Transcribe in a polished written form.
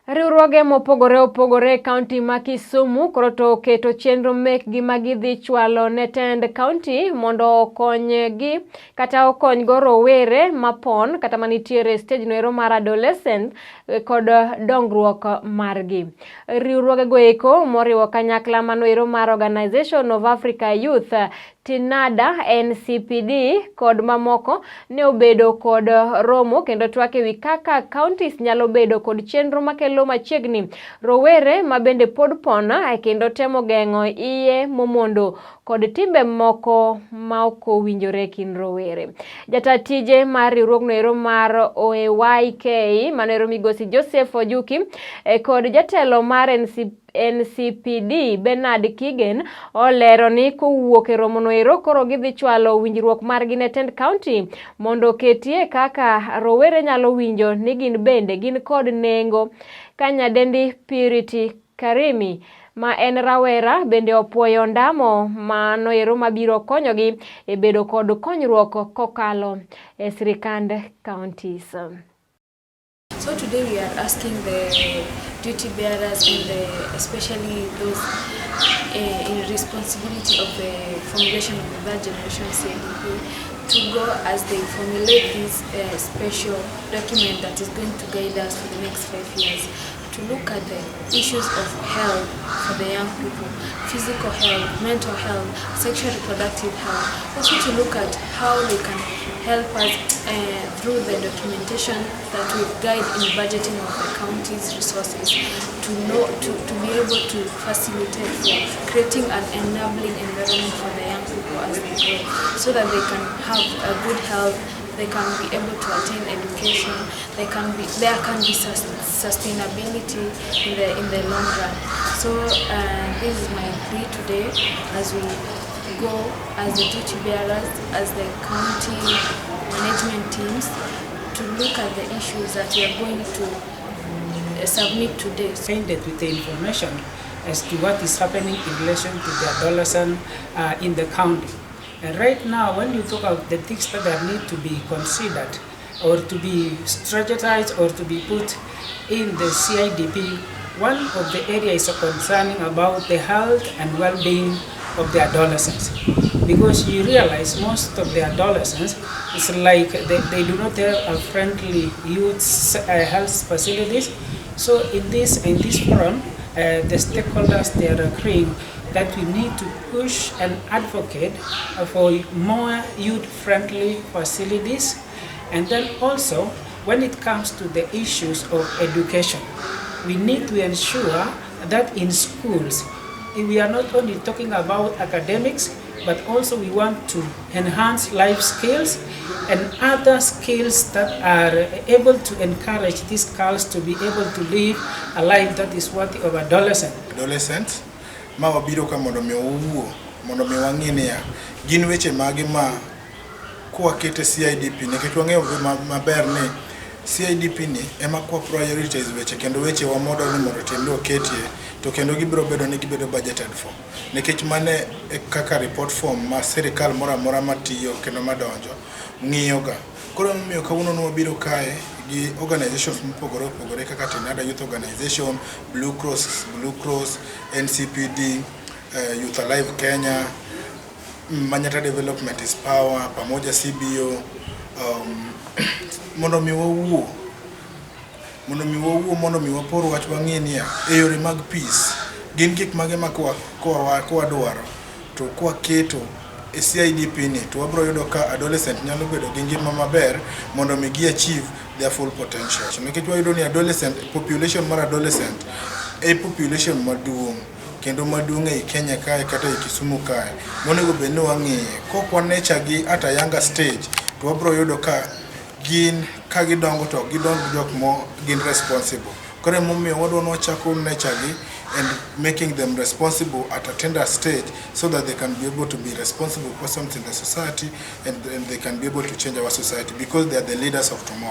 Riwruoge mopogore opogore e kaunti ma Kisumu koro to oketo chenro mekgi ma gidhi chwalo ne tend kaunti mondo okonygi kata okonygo rowere mapon kata manitiere e stage noero mar adolescent kod dongruok margi. Riwruoge go eko moriwo kanyakla manoero mar Organization of Africa Youth, Tinada, NCPD kod mamoko ne obedo kod romo kendo twak ewi kaka counties nyalo bedo kod chenro makelo machiegni rowere ma bende pod pon kendo temo geng'o iye momondo kod timbe moko ma ok owinjore e kind rowere. Jata tije mar riwruogno ero mar OAYK mano ero migosi Joseph Ojuki kod jatelo mar NCPD Bernard Kigen olero ni kowuok e romono ero koro gidhi chwalo winjruok margi ne tend county mondo oketie kaka rowere nyalo winjo ni gin bende gin kod nengo. Ka nyadendi Purity Karimi ma en rawera bende opuoyo ondamo mano ero mabiro konyogi e bedo kod konyruok kokalo e sirikand counties. So today we are asking the duty bearers and especially those in responsibility of the formulation of the third generation CIDP to go as they formulate this special document that is going to guide us for the next 5 years, to look at the issues of health for the young people, physical health, mental health, sexual reproductive health. Also to look at how they can help us through the documentation that will guide in budgeting of the county's resources to be able to facilitate for creating an enabling environment for the young people as they grow, so that they can have a good health, they can be able to attain education, they can be there can be sustainability in the long run. So this is my plea today as we go as the duty bearers, as the county management teams, to look at the issues that we are going to submit today. Acquainted with the information as to what is happening in relation to the adolescent in the county. And right now, when you talk about the things that are need to be considered or to be strategized or to be put in the CIDP, one of the areas concerning about the health and well-being of the adolescents. Because you realize most of the adolescents, it's like they do not have a friendly youth health facilities. So in this forum, the stakeholders, they are agreeing that we need to push and advocate for more youth-friendly facilities. And then also, when it comes to the issues of education, we need to ensure that in schools, we are not only talking about academics, but also we want to enhance life skills and other skills that are able to encourage these girls to be able to live a life that is worthy of adolescent. Adolescent ma wabiro ka mondo mi wawuo mondo mi wang'i niya gin weche mage ma kwakete CIDP, nikech wang'eyo maber ni CIDP ni ema kwa prioritize weche kendo weche wa modwaro ni mondo otim ni oketie to kendo gibiro bedo ni gibedo budgeted for, nikech mane e kaka report form ma sirikal moro amora matiyo kendo madonjo ng'iyo ga. Koro emomiyo kawuono ne wabiro kae gi organizations mopogore opogore kaka Tinada Youth Organization, Blue Cross, NCPD, Youth Alive Kenya, Manyatta Development is Power, Pamoja CBO, mondo mi wawuo mondo mi wapor wach wang'e niya e yore mag peace gin gik mage ma kwa dwaro to kwaketo e CIDP ni to wabiro yudo ka adolescent nyalo bedo gi ngima maber mondo mi gi achieve their full potential, nikech wayudo ni adolescent population mar adolescent e population maduong' kendo maduong' ei Kenya kae kata ei Kisumu kae monego bed ni wang'iye kok wa nurture gi at a younger stage to wabiro yudo ka gin ka gidongo to gidong jok mo gin responsible. Koro emomiyo wadwa ni wachako nurture gi and making them responsible at a tender stage so that they can be able to be responsible persons in the society and they can be able to change our society because they are the leaders of tomorrow.